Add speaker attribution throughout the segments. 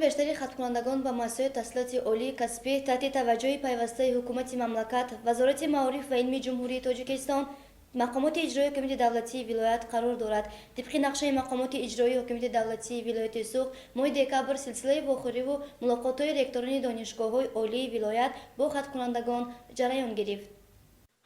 Speaker 1: Бештари хатмкунандагон ба муассисаҳои таҳсилоти олии касбӣ таҳти таваҷҷӯҳи пайвастаи ҳукумати мамлакат, Вазорати маориф ва илми Ҷумҳурии Тоҷикистон, мақомоти иҷроии ҳокимияти давлатии вилоят қарор дорад. Тибқи нақшаи мақомоти иҷроии ҳокимияти давлатии вилояти Суғд, моҳи декабр силсилаи вохӯриву мулоқотҳои ректорони донишгоҳҳои олии вилоят бо хаткунандагон ҷараён гирифт.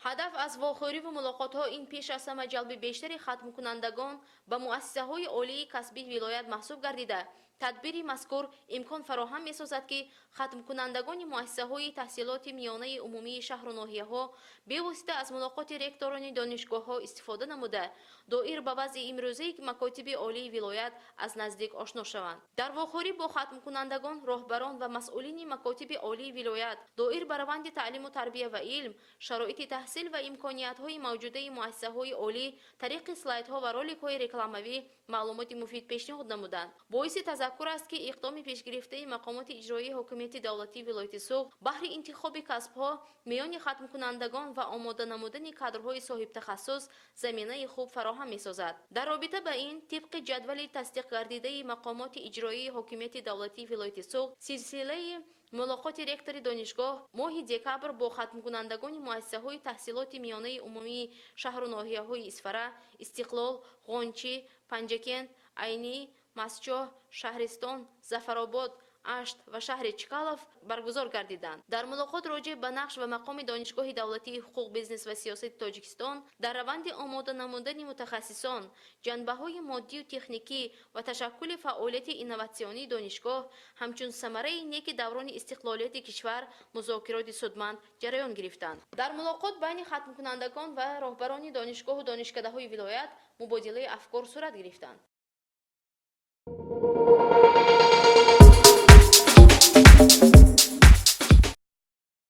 Speaker 2: Ҳадаф аз вохӯриву мулоқотҳо ин пеш аз ҳама ҷалби бештари хатмкунандагон ба муассисаҳои олии касбии вилоят маҳсуб гардида, тадбири мазкур имкон фароҳам месозад, ки хатмкунандагони муассисаҳои таҳсилоти миёнаи умумии шаҳру ноҳияҳо бевосита аз мулоқоти ректорони донишгоҳҳо истифода намуда, доир ба вазъи имрӯзаи макотиби олии вилоят аз наздик ошно шаванд. Дар вохӯрӣ бо хатмкунандагон роҳбарон ва масъулини макотиби олии вилоят доир ба раванди таълиму тарбия ва илм, шароити таҳсил ва имкониятҳои мавҷудаи муассисаҳои олӣ тариқи слайдҳо ва роликҳои рекламавӣ маълумоти муфид пешниҳод намуданд. Боиси тазаккур аст, ки иқдоми пешгирифтаи мақомоти иҷроии ҳокимияти давлатии вилояти Суғд баҳри интихоби касбҳо миёни хатмкунандагон ва омода намудани кадрҳои соҳибтахассус заминаи хуб фароҳам месозад. Дар робита ба ин, тибқи ҷадвали тасдиқгардидаи мақомоти иҷроии ҳокимияти давлатии вилояти Суғд, силсилаи мулоқоти ректори донишгоҳ моҳи декабр бо хатмкунандагони муассисаҳои таҳсилоти миёнаи умумии шаҳру ноҳияҳои Исфара, Истиқлол, Ғончӣ, Панҷакент, Айнӣ, Мастчоҳ, Шаҳристон, Зафаробод, Ашт ва шаҳри Чкалов баргузор гардиданд. Дар мулоқот роҷеъ ба нақш ва мақоми Донишгоҳи давлатии ҳуқуқ, бизнес ва сиёсати Тоҷикистон дар раванди омода намудани мутахассисон, ҷанбаҳои моддию техникӣ ва ташаккули фаъолияти инноватсионии донишгоҳ ҳамчун самараи неки даврони истиқлолияти кишвар музокироти судманд ҷараён гирифтанд. Дар мулоқот байни хатмкунандагон ва роҳбарони донишгоҳу донишкадаҳои вилоят мубодилаи афкор сурат гирифтанд.